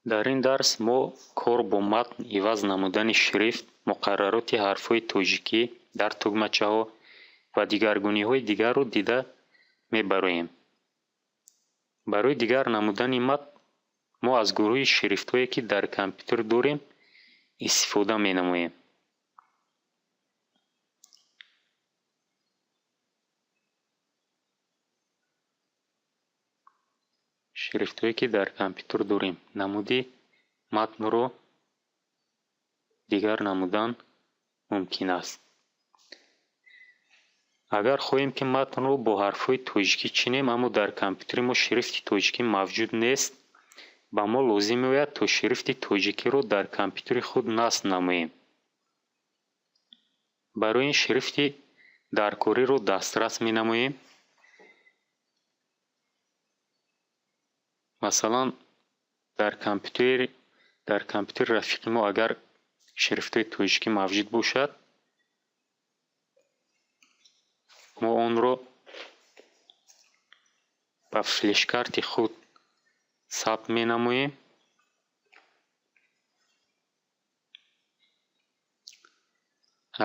Дар ин дарс мо кор бо матн, иваз намудани шрифт, муқаррароти ҳарфҳои тоҷикӣ дар тугмачаҳо ва дигаргуниҳои дигарро дида мебароем. Барои дигар намудани матн мо аз гурӯҳи шрифтҳое, ки дар компютер дорем, истифода менамоем. Шрифтҳое, ки дар компютер дорем, намуди матнро дигар намудан мумкин аст. Агар хоҳем, ки матнро бо ҳарфҳои тоҷикӣ чинем, аммо дар компютери мо шрифти тоҷикӣ мавҷуд нест, ба мо лозим меояд, то шрифти тоҷикиро дар компютери худ насб намоем. Барои ин шрифти даркориро дастрас менамоем. Масалан, дар компютери рафиқи мо агар шрифтҳои тоҷикӣ мавҷуд бошад, мо онро ба флешкарти худ сабт менамоем.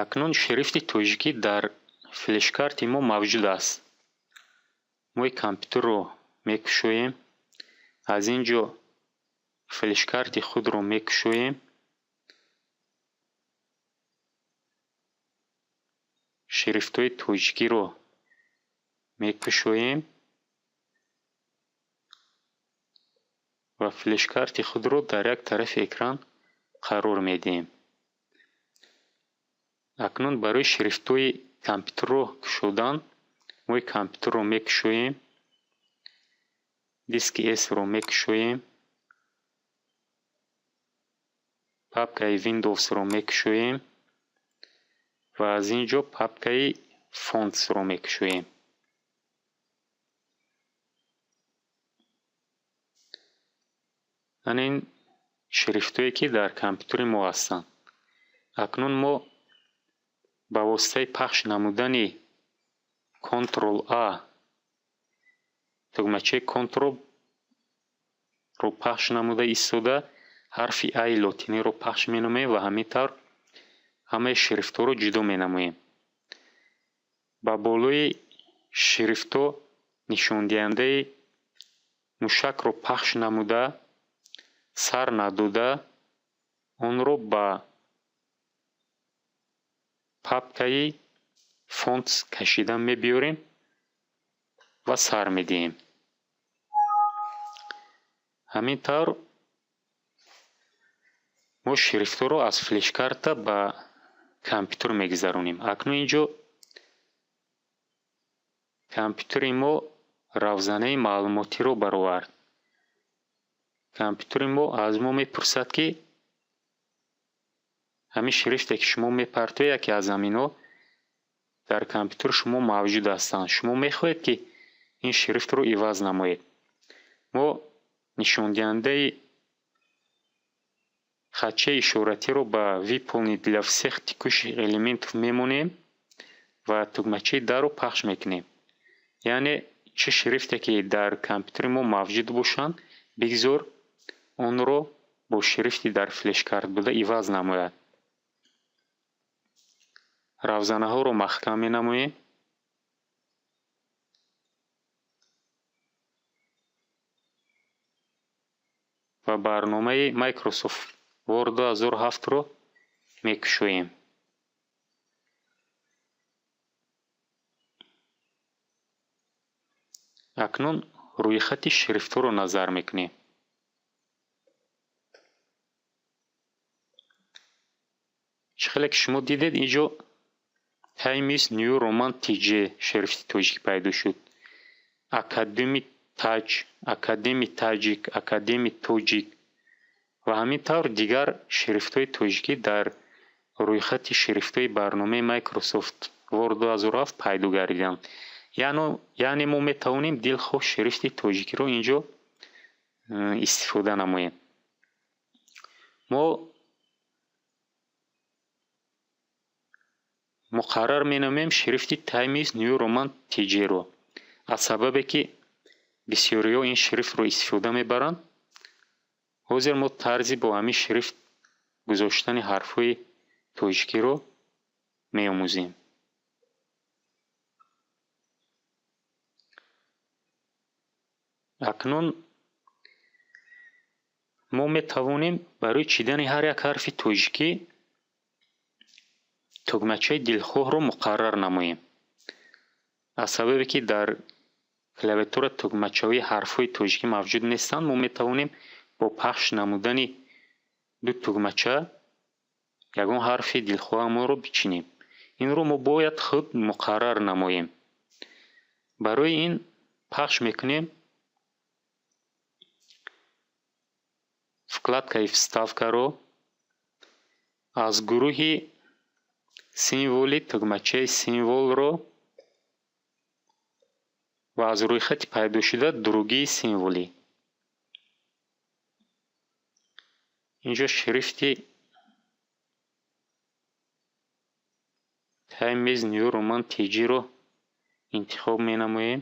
Акнун шрифти тоҷикӣ дар флешкарти мо мавҷуд аст. Мо компютерро мекушоем, аз ин ҷо флешкарти худро мекушоем, шрифтҳои тоҷикиро мекушоем ва флешкарти худро дар як тарафи экран қарор медиҳем. Акнун барои шрифтҳои компютерро кушодан мо компютерро мекушоем, диски С-ро мекушоем, папкаи Windows-ро мекушоем ва аз ин ҷо папкаи Fonts-ро мекушоем. Ана ин шрифтҳое, ки дар компютери мо ҳастанд. Акнун мо ба воситаи пахш намудани Ctrl A, тугмачаи Ctrl-ро пахш намуда истода, ҳарфи А-и лотиниро пахш менамоем ва ҳамин тавр ҳамаи шрифтҳоро ҷудо менамоем. Ба болои шрифтҳо нишондиҳандаи мушакро пахш намуда, сар надода, онро ба папкаи Fonts кашида мебиёрем ва сар медиҳем. Ҳамин тавр мо шрифтҳоро аз флешкарта ба компютер мегузаронем. Акнун ин ҷо компютери мо равзанаи маълумотиро баровард. Компютери мо аз мо мепурсад, ки ҳамин шрифте, ки шумо мепартоед, яке аз ҳаминҳо дар компютери шумо мавҷуд ҳастанд. Шумо мехоҳед, ки ин шрифтро иваз намоед? Мо нишондиҳандаи хатчаи ишоратиро ба «Выполнить для всех текущих элементов» мемонем ва тугмачаи дарро пахш мекунем. Яъне чӣ шрифте, ки дар компютери мо мавҷуд бошанд, бигзор онро бо шрифти дар флешкарт буда иваз намояд. Равзанаҳоро маҳкам менамоем ва барномаи Microsoft Word 2007-ро мекушоем. Акнун рӯйхати шрифтҳоро назар мекунем. Чӣ хеле ки шумо дидед, ин ҷо Times New Roman TJ шрифти тоҷикӣ пайдо шуд. Академи Таҷ, Академи Таҷик, Академи Тоҷик ва ҳамин тавр дигар шрифтҳои тоҷикӣ дар рӯйхати шрифтҳои барномаи Microsoft Word 2007 пайдо гардиданд. Яъне мо метавонем дилхоҳ шрифти тоҷикиро ин ҷо истифода намоем. Мо муқаррар менамоем шрифти Times New Roman TJ-ро. Аз сабабе ки бисёриҳо ин шрифтро истифода мебаранд, Ҳозир мо тарзи бо ҳамин шрифт гузоштани ҳарфҳои тоҷикиро меомӯзем. Акнун мо метавонем барои чидани ҳар як ҳарфи тоҷикӣ тугмачаи дилхоҳро муқаррар намоем. Аз сабабе ки дар клавиатура тугмачаҳои ҳарфҳои тоҷикӣ мавҷуд нестанд, мо метавонем бо пахш намудани ду тугмача ягон ҳарфи дилхоҳамонро бичинем. Инро мо бояд худ муқаррар намоем. Барои ин пахш мекунем вкладкаи вставкаро, аз гурӯҳи символи тугмачаи символро ва аз рӯйхати пайдошуда другие символи. Инҷо шрифти Times New Roman TG-ро интихоб менамоем.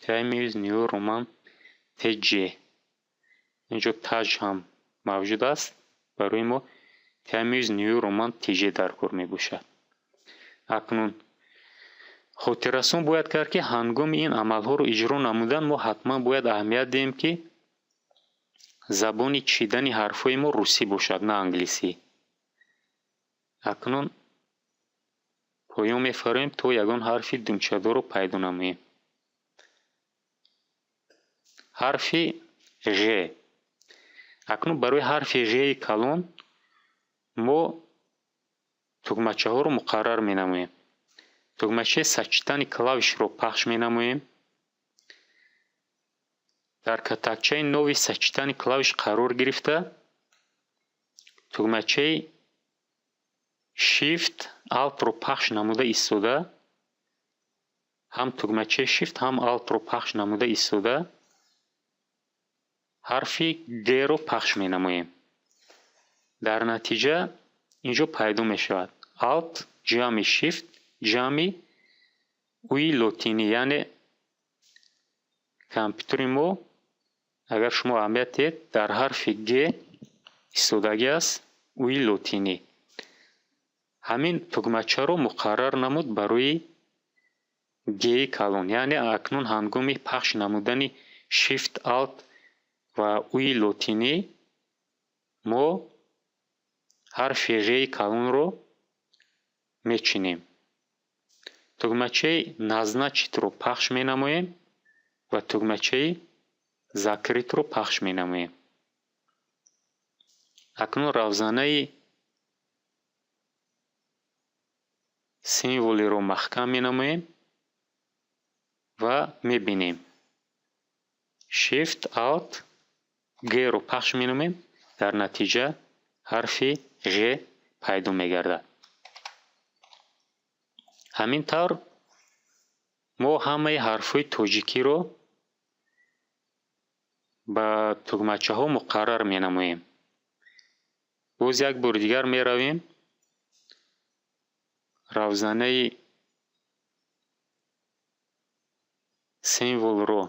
Times New Roman TG. Инҷо таҷ ҳам мавҷуд аст. Барои мо Times New Roman TG дар кор мебошад. Акнун хотиррасон бояд кард, ки ҳангоми ин амалҳоро иҷро намудан мо ҳатман бояд аҳамият диҳем, ки забони чидани ҳарфҳои мо русӣ бошад, на англисӣ. Акнун поён мефароем, то ягон ҳарфи думчадорро пайдо намоем. Ҳарфи ғ. Акнун барои ҳарфи ғ-и калон мо тугмачаҳоро муқаррар менамоем. Тугмачаи сочетание клавишро пахш менамоем. Дар катакчаи нови сочетание клавиш қарор гирифта, тугмачаи Shift Alt-ро пахш намуда истода, ҳам тугмачаи Shift ҳам Alt-ро пахш намуда истода, ҳарфи Г-ро пахш менамоем. Дар натиҷа инҷо пайдо мешавад Alt ҷамъи Shift ҷамъи уи лотинӣ, яъне компютери мо, агар шумо аҳамият диҳед, дар ҳарфи Г истодагӣ аст уи лотинӣ. Ҳамин тугмачаро муқаррар намуд барои Г-и калон, яъне акнун ҳангоми пахш намудани Shift Alt ва уи лотинӣ мо ҳарфи ғ-и калонро мечинем. Тугмачаи назначить-ро пахш менамоем ва тугмачаи закрыть-ро пахш менамоем. Акнун равзанаи символиро маҳкам менамоем ва мебинем. Shift Alt Г-ро пахш менамоем, дар натиҷа ҳарфи ғ пайдо мегардад. Ҳамин тавр мо ҳамаи ҳарфҳои тоҷикиро ба тугмачаҳо муқаррар менамоем. Боз як бори дигар меравем равзанаи символро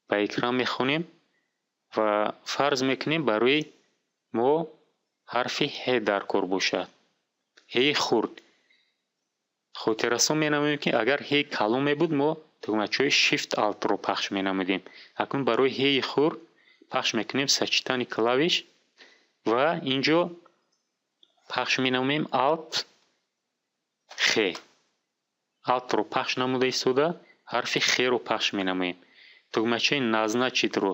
ба экран мехонем ва фарз мекунем барои мо ҳарфи ҳ дар кор бошад. Ҳ-и хурд. Хотиррасон менамоем, ки агар ҳ-и калон мебуд, мо тугмачаҳои Shift Alt-ро пахш менамудем. Акнун барои ҳ-и хурд пахш мекунем сочетание клавиш ва инҷо пахш менамоем Alt Х. Alt-ро пахш намуда истода, ҳарфи Х-ро пахш менамоем. Тугмачаи назначить-ро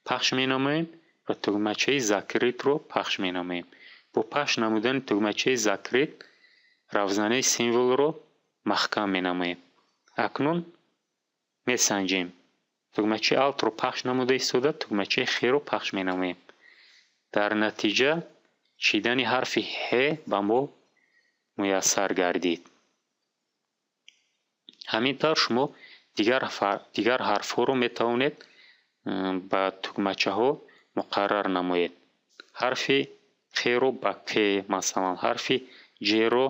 пахш менамоем ва тугмачаи закрыть-ро пахш менамоем. Бо пахш намудани тугмачаи закрыть равзанаи символро маҳкам менамоем. Акнун месанҷем. Тугмачаи Alt-ро пахш намуда истода, тугмачаи Х-ро пахш менамоем. Дар натиҷа чидани ҳарфи Ҳ ба мо муяссар гардид. Ҳамин тавр шумо дигар ҳарфҳоро метавонед ба тугмачаҳо муқаррар намоед. Ҳарфи Қ-ро ба К, масалан, ҳарфи Ҷ-ро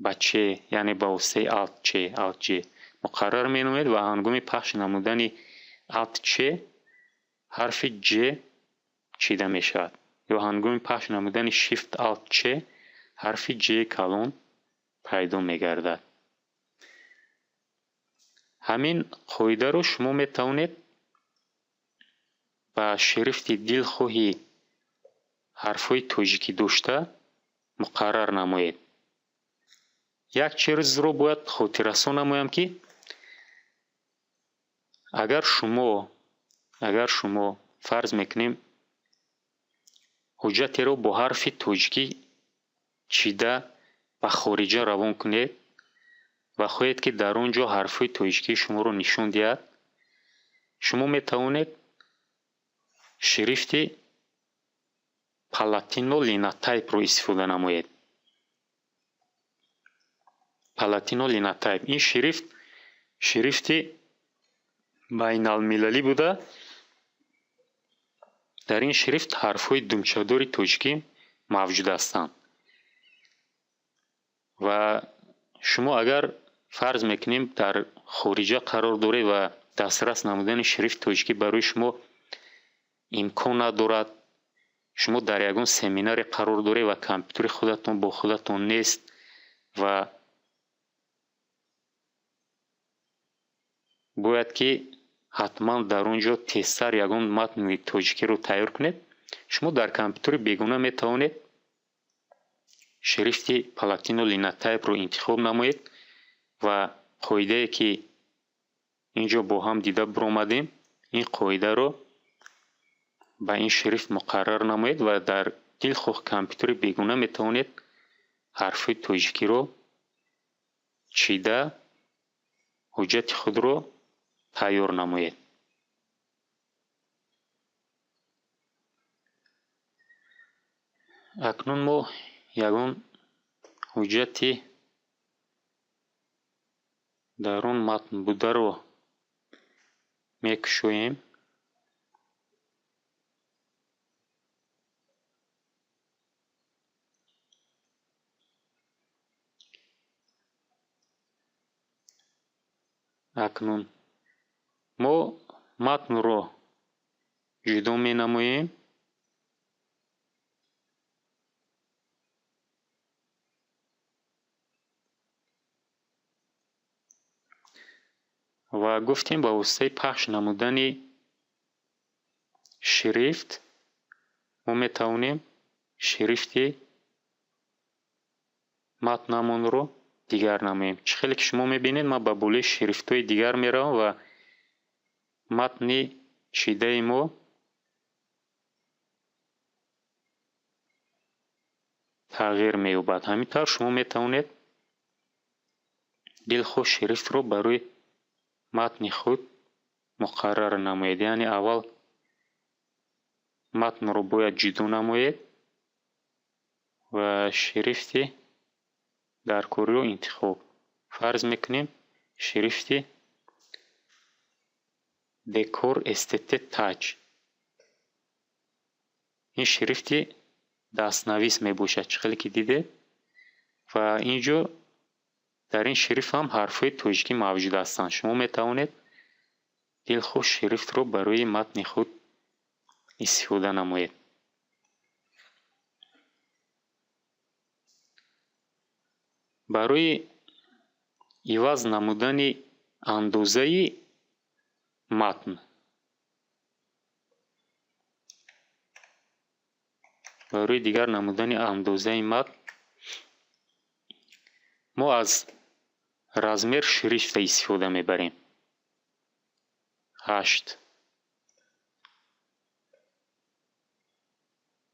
ба Ч, яъне ба воситаи Alt Ч, Alt J муқаррар менамоед ва ҳангоми пахш намудани Alt Ч ҳарфи Ҷ чида мешавад. Ё ҳангоми пахш намудани Shift Alt Ч ҳарфи Ҷ калон пайдо мегардад. Ҳамин қоидаро шумо метавонед ба шрифти дилхоҳи ҳарфҳои тоҷикӣ дошта муқаррар намоед. Як чизро бояд хотиррасон намоям, ки агар шумо фарз мекунем ҳуҷҷатеро бо ҳарфи тоҷикӣ чида ба хориҷа равон кунед ва хоҳед, ки дар он ҷо ҳарфҳои тоҷикии шуморо нишон диҳад, шумо метавонед шрифти Palatino Linotype-ро истифода намоед. Palatino Linotype ин шрифт шрифти байналмилалӣ буда, дар ин шрифт ҳарфҳои думчадори тоҷикӣ мавҷуд ҳастанд. Ва шумо агар фарз мекунем дар хориҷа қарор доред ва дастрас намудани шрифти тоҷикӣ барои шумо имкон надорад, шумо дар ягон семинаре қарор доред ва компютери худатон бо худатон нест ва бояд ки ҳатман дар он ҷо тезтар ягон матни тоҷикиро тайёр кунед, шумо дар компютери бегона метавонед шрифти Palatino Linotype-ро интихоб намоед ва қоидае, ки ин ҷо бо ҳам дида биромадем, ин қоидаро ба ин шрифт муқаррар намоед ва дар дилхоҳ компютери бегона метавонед ҳарфҳои тоҷикиро чида ҳуҷҷати худро тайёр намоед. Акнун мо ягон ҳуҷҷати дар он матн бударо мекушоем. Акнун мо матнро ҷудо менамоем. Ва гуфтем, ба воситаи пахш намудани шрифт мо метавонем шрифти матнамонро дигар намоем. Чӣ хеле ки шумо мебинед, ман ба болои шрифтҳои дигар меравам ва матни чидаи мо тағйир меёбад. Ҳамин тавр шумо метавонед дилхоҳ шрифтро барои матни худ муқаррар намоед. Яъне аввал матнро бояд ҷудо намоед ва шрифти даркориро интихоб. Фарз мекунем, шрифти Decor STT Touch. Ин шрифти дастнавис мебошад, чӣ хеле ки дидед. Ва ин ҷо дар ин шрифт ҳам ҳарфҳои тоҷикӣ мавҷуд ҳастанд. Шумо метавонед дилхоҳ шрифтро барои матни худ истифода намоед. Барои иваз намудани андозаи матн, барои дигар намудани андозаи матн мо аз размер шрифта истифода мебарем. 8,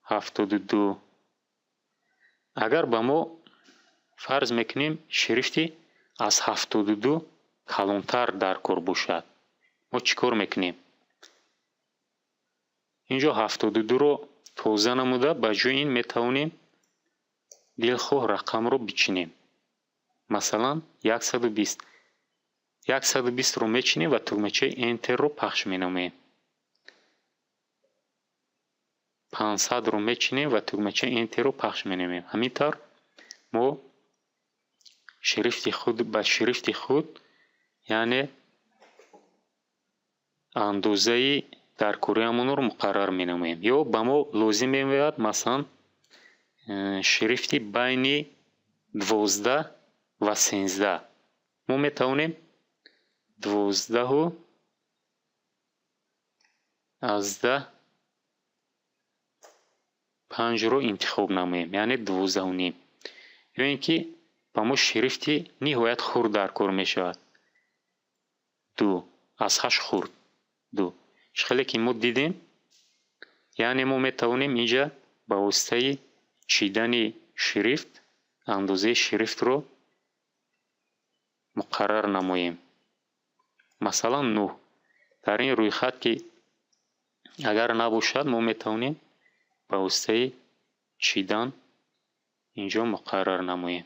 72. Агар ба мо, фарз мекунем, шрифти аз 72 калонтар дар кор бошад, мо чӣ кор мекунем? Инҷо 72-ро тоза намуда, ба ҷои ин метавонем дилхоҳ рақамро бичинем. Масалан, 120. 120-ро мечинем ва тугмачаи Enter-ро пахш менамоем. 500-ро мечинем ва тугмачаи Enter-ро пахш менамоем. Ҳамин тавр Мо шрифти худ ба шрифти худ, яъне андозаи даркориамонро муқаррар менамоем. Ё ба мо лозим меояд, масалан, шрифти байни 12 ва 13. Мо метавонем 12,5-ро интихоб намоем, яъне 12,5. Ё ин ки ба мо шрифти ниҳоят хурд даркор мешавад. 2,8 хурд. 2. Чӣ хеле ки мо дидем, яъне мо метавонем инҷа ба воситаи чидани шрифт андозаи шрифтро муқаррар намоем. Масалан, 9. Дар ин рӯйхат ки агар набошад, мо метавонем ба воситаи чидан инҷо муқаррар намоем.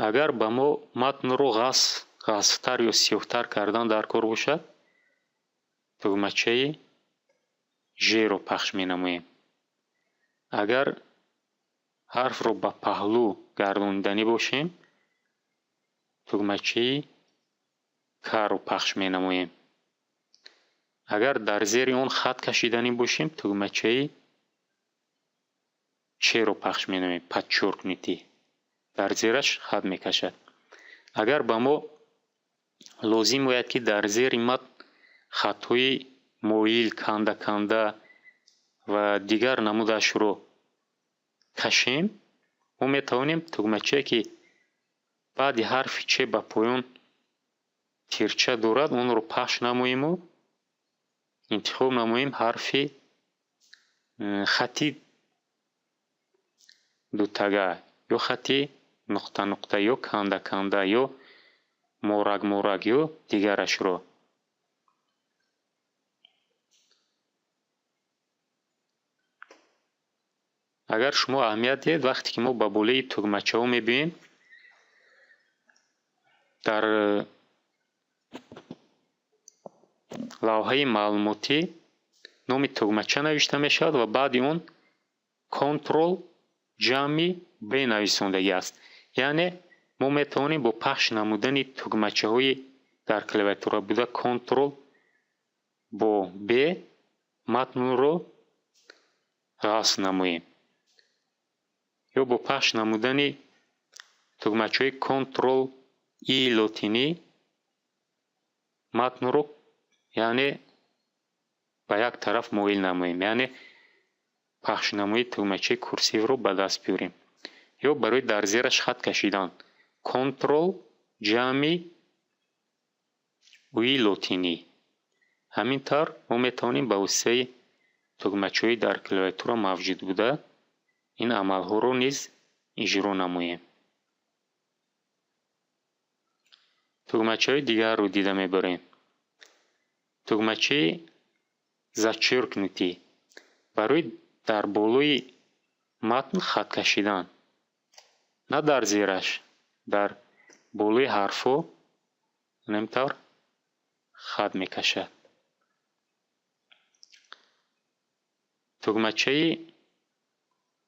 Агар ба мо матнро ғасфтар ё сиёҳтар кардан даркор бошад, тугмачаи Ж-ро пахш менамоем. Агар ҳарфро ба паҳлӯ гардониданӣ бошем, тугмачаи К-ро пахш менамоем. Агар дар зери он хат кашиданӣ бошем, тугмачаи Ч-ро пахш менамоем, подчёркнутый. Дар зераш хат мекашад. Агар ба мо лозим ояд, ки дар зери матн хатҳои моил, канда-канда ва дигар намудашро кашем, мо метавонем тугмачае, ки баъди ҳарфи Ч ба поён тирча дорад, онро пахш намоему интихоб намоем ҳарфи хати дутага ё хати нуқта-нуқта ё канда-канда ё морак-морак ё дигарашро. Агар шумо аҳамият диҳед, вақте ки мо ба болои тугмачаҳо мебинем, дар лавҳаи маълумотӣ номи тугмача навишта мешавад ва баъди он Ctrl ҷамъи Б нависондагӣ аст. Яъне мо метавонем бо пахш намудани тугмачаҳои дар клавиатура буда Ctrl бо Б матнро ғасф намоем. Ё бо пахш намудани тугмачаҳои Ctrl И лотинӣ матнро, яъне ба як тараф моил намоем, яъне пахшнамои тугмачаи курсивро ба даст биёрем. Ё барои дар зераш хат кашидан Ctrl ҷамъи Уи лотинӣ. Ҳамин тавр мо метавонем ба воситаи тугмачаҳои дар клавиатура мавҷуд буда ин амалҳоро низ иҷро намоем. Тугмачаҳои дигарро дида мебарем. Тугмачаи зачёркнутый барои дар болои матн хат кашидан, на дар зераш, дар болои ҳарфҳо ҳамин тавр хат мекашад. Тугмачаи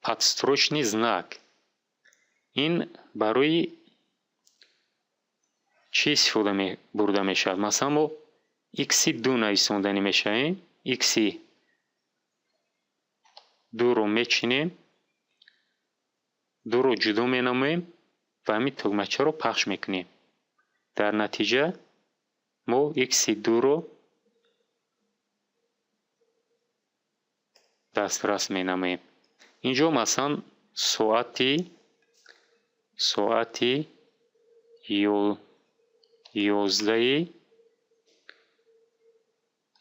подстрочный знак ин барои чӣ истифода бурда мешавад? Масалан, мо икси ду нависонданӣ мешавем, икси дуро мечинем, дуро ҷудо менамоем ва ҳамин тугмачаро пахш мекунем. Дар натиҷа мо икси дуро дастрас менамоем. Инҷо масалан соати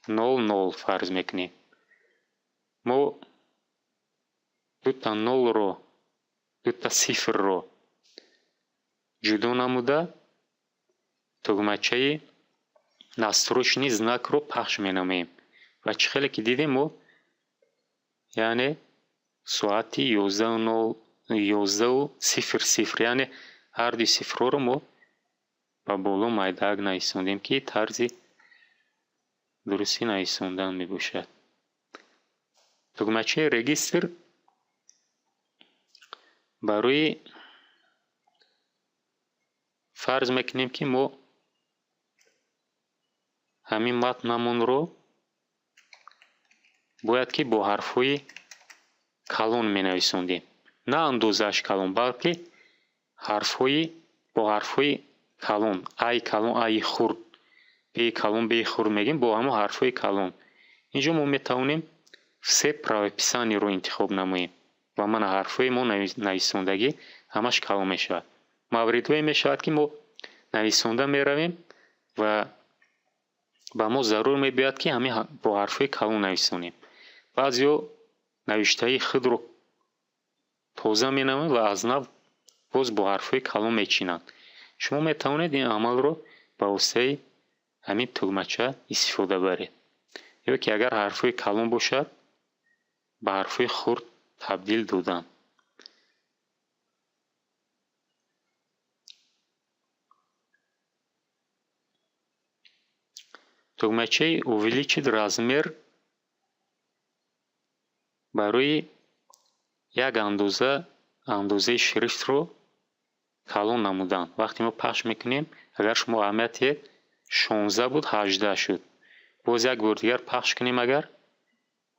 11:00 фарз мекунем. Мо дута нолро, дута сифрро ҷудо намуда тугмачаи настрочный знакро пахш менамоем. Ва чӣ хеле ки дидем, мо яъне соати ёздаҳу нол, ёздаҳу сифр сифр, яъне ҳар дуи сифрҳоро мо ба боло майдаак нависондем, ки тарзи дурусти нависондан мебошад. Тугмачаи регистр барои, фарз мекунем, ки мо ҳамин матнамонро бояд ки бо ҳарфҳои калон менависондем. На андозааш калон, балки ҳарфҳои бо ҳарфҳои калон, ай калон, айи хурд, беи калон, беи хурд мегӯем, бо ҳамон ҳарфҳои калон. Инҷо мо метавонем все правописаниеро интихоб намоем ва мана ҳарфҳои мо нависондагӣ ҳамаш калон мешавад. Мавридҳое мешавад, ки мо нависонда меравем ва ба мо зарур мебояд, ки ҳамин бо ҳарфҳои калон нависонем. Баъзеҳо навиштаи худро тоза менамоянд ва аз нав боз бо ҳарфҳои калон мечинанд. Шумо метавонед ин амалро ба воситаи ҳамин тугмача истифода баред. Ё ки агар ҳарфҳои калон бошад, ба ҳарфҳои хурд табдил додан. Тугмачаи увеличить размер барои як андоза андозаи шрифтро калон намудан. Вақте мо пахш мекунем, агар шумо аҳамият диҳед, 16 буд, 18 шуд. Боз як бор дигар пахш кунем, агар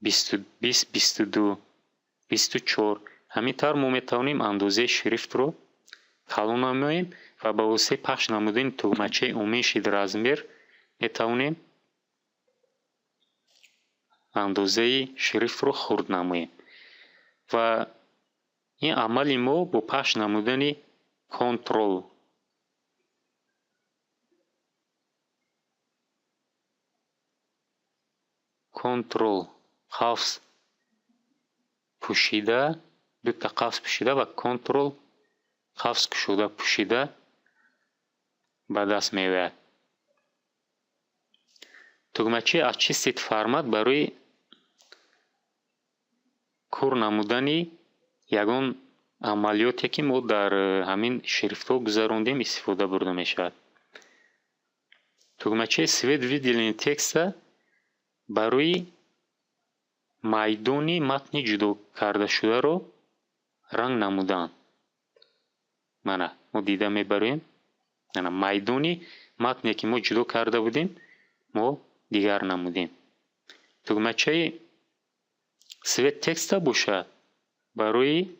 20, 22, 24. Ҳамин тавр мо метавонем андозаи шрифтро калон намоем ва ба воситаи пахш намудани тугмачаи уменьшить размер метавонем андозаи шрифтро хурд намоем. Ва ин амали мо бо пахш намудани Control қавс пӯшида, дута қавс пӯшида ва Control қавс кушода пӯшида ба даст меояд. Тугмачаи очистить формат барои кур намудани ягон амалиёте, ки мо дар ҳамин шрифтҳо гузарондем, истифода бурда мешавад. Тугмачаи цвет выделения текста барои майдони матни ҷудо кардашударо ранг намудан. Мана мо дида мебароем. Мана майдони матне, ки мо ҷудо карда будем, мо дигар намудем. Тугмачаи цвет текста бошад, барои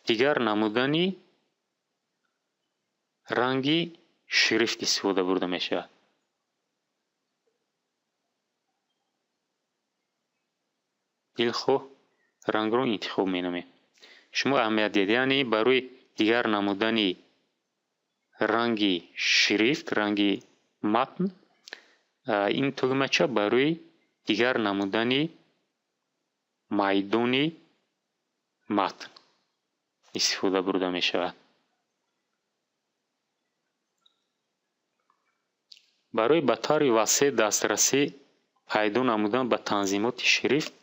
дигар намудани ранги шрифт истифода бурда мешавад. Дилхоҳ рангро интихоб менамоем. Шумо аҳамият диҳед, яъне барои дигар намудани ранги шрифт, ранги матн, ин тугмача барои дигар намудани майдони матн истифода бурда мешавад. Барои ба таври васеъ дастрасӣ пайдо намудан ба танзимоти шрифт,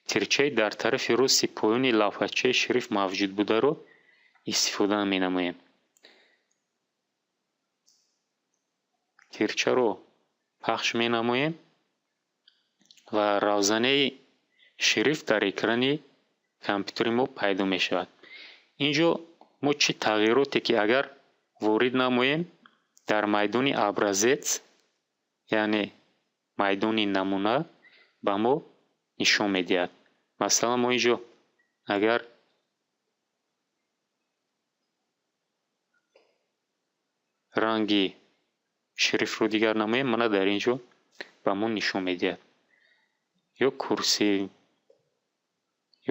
тирчаи дар тарафи рости поёни лавҳачаи шрифт мавҷуд бударо истифода менамоем. Тирчаро пахш менамоем ва равзанаи шрифт дар экрани компютери мо пайдо мешавад. Инҷо мо чӣ тағйироте ки агар ворид намоем, дар майдони образец, яъне майдони намуна, ба мо нишон медиҳад. Масалан, мо инҷо агар ранги шрифтро дигар намоем, мана дар инҷо ба мо нишон медиҳад. Ё курсив,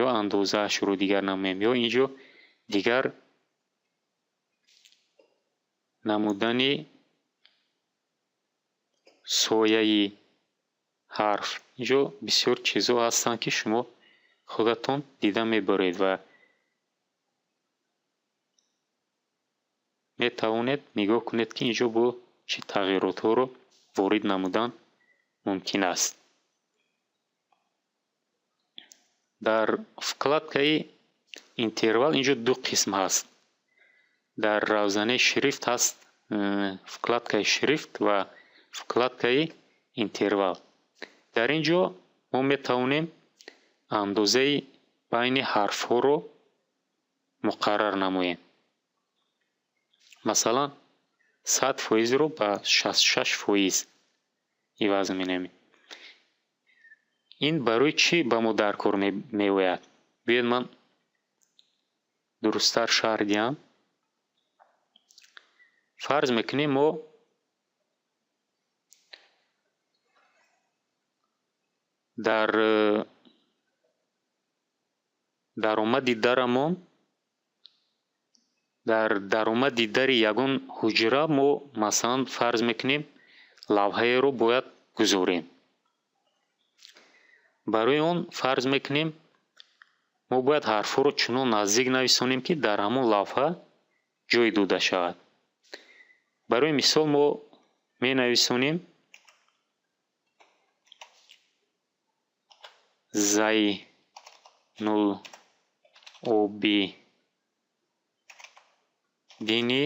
ё андозаашро дигар намоем, ё инҷо дигар намудани сояи ҳарф. Инҷо бисёр чизҳо ҳастанд, ки шумо худатон дида мебаред ва метавонед нигоҳ кунед, ки инҷо бо чӣ тағйиротҳоро ворид намудан мумкин аст. Дар вкладкаи интервал инҷо ду қисм ҳаст. Дар равзанаи шрифт ҳаст вкладкаи шрифт ва вкладкаи интервал. Дар ин ҷо мо метавонем андозаи байни ҳарфҳоро муқаррар намоем. Масалан, 100%-ро ба 66% иваз менамоем. Ин барои чӣ ба мо дар кор меояд? Биёед ман дурусттар шарҳ диҳам. Фарз мекунем мо дар даромади дарамон, дар даромади дари ягон ҳуҷра мо масалан фарз мекунем лавҳаеро бояд гузорем. Барои он фарз мекунем мо бояд ҳарфҳоро чунон наздик нависонем, ки дар ҳамон лавҳа ҷой дода шавад. Барои мисол мо менависонем Зайнулобидини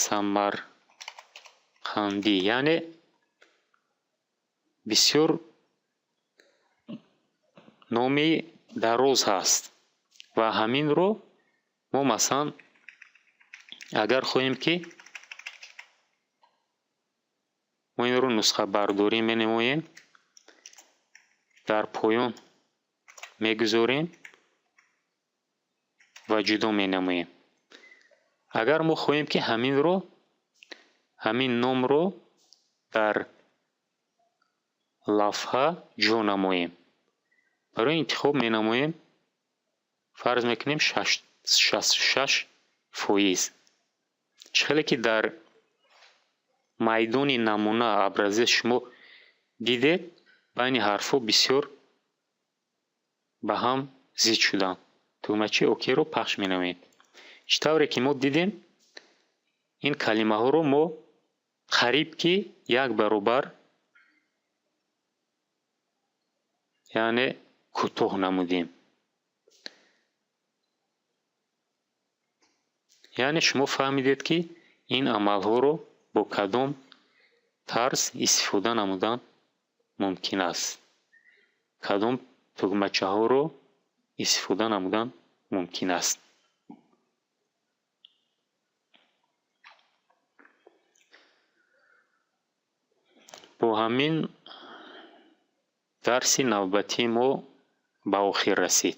Самарқандӣ, яъне бисёр номи дароз ҳаст ва ҳаминро мо масалан агар хоҳем ки мо инро нусхабардорӣ менамоем, дар поён мегузорем ва ҷудо менамоем. Агар мо хоҳем ки ҳамин номро дар лавҳа ҷо намоем, барои интихоб менамоем, фарз мекунем 66%. Чӣ хеле ки дар майдони намуна образец шумо дидед, байни ҳарфҳо бисёр ба ҳам зид шуданд. Тугмачаи ОК-ро пахш менамоем. Чӣ тавре ки мо дидем, ин калимаҳоро мо қариб ки як баробар, яъне кӯтоҳ намудем. Яъне шумо фаҳмидед, ки ин амалҳоро бо кадом тарз истифода намудан мумкин аст, кадом тугмачаҳоро истифода намудан мумкин аст. Бо ҳамин дарси навбатии мо ба охир расид.